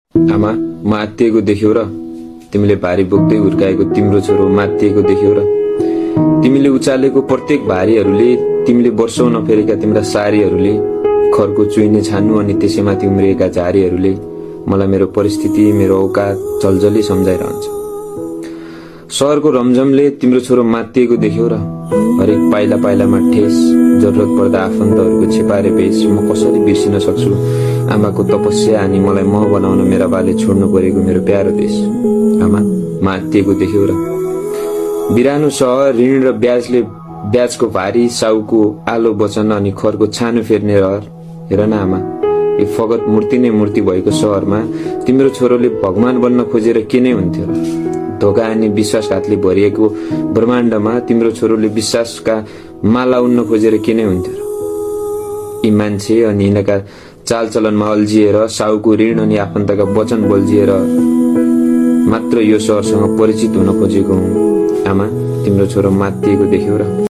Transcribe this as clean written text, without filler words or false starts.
आमा, म आत्तिएको देख्यौ र? तिमीले भारी बोक्दै हुर्काएको तिम्रो छोरो मात्तिएको देख्यौ र? तिमीले उचालेको प्रत्येक भारीहरूले, तिमीले वर्षौं नफेरेका तिम्रा सारीहरूले, खरको चुइने छान्नु अनि त्यसैमाथि उम्रिएका झारीहरूले मलाई मेरो परिस्थिति, मेरो औकात जलजली सम्झाइरहन्छ। शहरको रमझमले तिम्रो छोरो मात्तिएको देख्यौ र? हरेक पाइला पाइलामा ठेस, जरुरत पर्दा आफन्तहरूको छेपारे भेष म कसरी बिर्सिन सक्छु आमाको तपस्या अनि मलाई म बनाउन मेरा बाले छोड्नु परेको मेरो प्यारो देश। आमा, मात्तिएको देख्यौ र? बिरानो सहर, ऋण र ब्याजको भारी, साउको आलो वचन अनि खरको छानो फेर्ने रहर। हेर न आमा, यो फगत मूर्ति नै मूर्ति भएको सहरमा तिम्रो छोरोले भगवान बन्न खोजेर के नै हुन्थ्यो र? धोका अनि विश्वासघातले भरिएको ब्रह्माण्डमा तिम्रो छोरोले विश्वासका माला उन्न खोजेर के नै हुन्थ्यो र? यी मान्छे अनि यिनका चालचलनमा अल्झिएर, साउको ऋण अनि आफन्तका वचन बल्झिएर मात्र यो सहरसँग परिचित हुन खोजेको हुँ। आमा, तिम्रो छोरो मात्तिएको देख्यौ र?